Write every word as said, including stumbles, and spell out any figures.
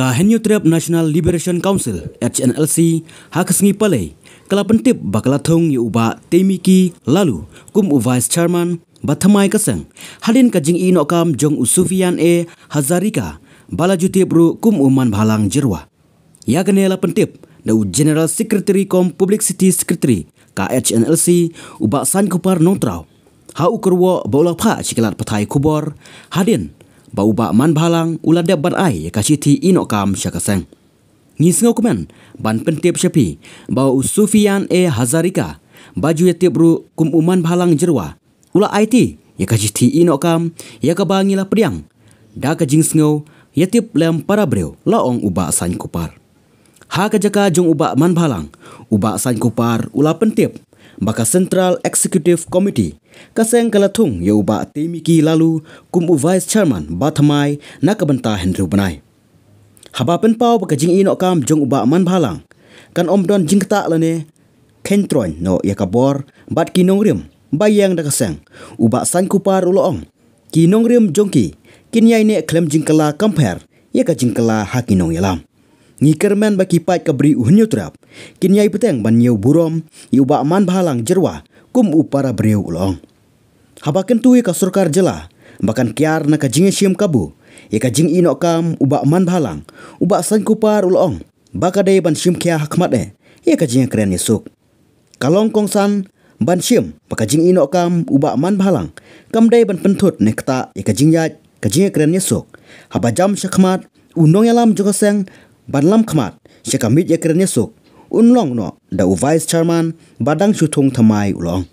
Ka Hynñiewtrep National Liberation Council, H N L C, ha ka sngi Palei, ka la pyntip ba ka la thung ïa u Bah Temiki Laloo kum u Vice Chairman ba thymmai ka seng, hadien ka jingïehnoh kam jong u Sufian A Hazarika, ba la ju tip ruh kum u Manbhalang Jyrwa. Ïa kane la pyntip da u General Secretary cum Publicity Secretary ka H N L C, u Bah Saiñkupar Nongtraw, ha u kyrwoh ba u la phah sha ki lad pathai khubor, hadien ba u Bah Manbhalang u la dep ban ai ïa ka shithi ïehnoh kam sha ka seng. Ngi sngewkmen ban pyntip sha phi ba u Sufian A Hazarika, ba ju ïatip ruh kum u Manbhalang Jyrwa, u la aiti ïa ka shithi ïehnoh kam, ïa kaba ngi la pdiang da ka jingsngew ïatip lem para briew, la ong u Bah Saiñkupar. Ha ka jaka jong u Bah Manbhalang, u Bah Saiñkupar u la pyntip ba ka Central Executive Committee ka seng ka la thung ïa u Bah Temiki Laloo kum u Vice Chairman ba thymmai na ka bynta hynriew bnai. Haba pynpaw ba ka jingïehnoh kam jong u Bah Manbhalang kan ym don jingktah lane khein troiñ noh ïa ka bor bad ki nongrim ba ïeng da ka seng, u Bah Saiñkupar u la ong, ki nongrim jong ki kin ïai neh khlem jingkylla, kam pher ïa ka jingkylla ha ki nongïalam. Ngi kyrmen ba ki paid ka Bri u Hynñiewtrep kin ïai bteng ban ñiew burom ïa u Bah Manbhalang Jyrwa kum u para briew, u la ong. Haba kyntu ïa ka sorkar jylla ba kan kiar na ka jingïashim kabu ïa ka jingïehnoh kam u Bah Manbhalang, u Bah Saiñkupar u la ong ba ka dei ban shim khia ha khmat eh ïa ka jingïakren ïasuk. Ka long kongsan ban shim ba ka jingïehnoh kam u Bah Manbhalang kam dei ban pynthut ne ktah ïa ka jingïaid ka jingïakren ïasuk. Haba jam sha khmat u nongïalam jong ka seng ban lam khmat sha ka miej ïakren ïasuk, un long noh da u Vice Chairman ba dang shu thung thymmai, u la ong.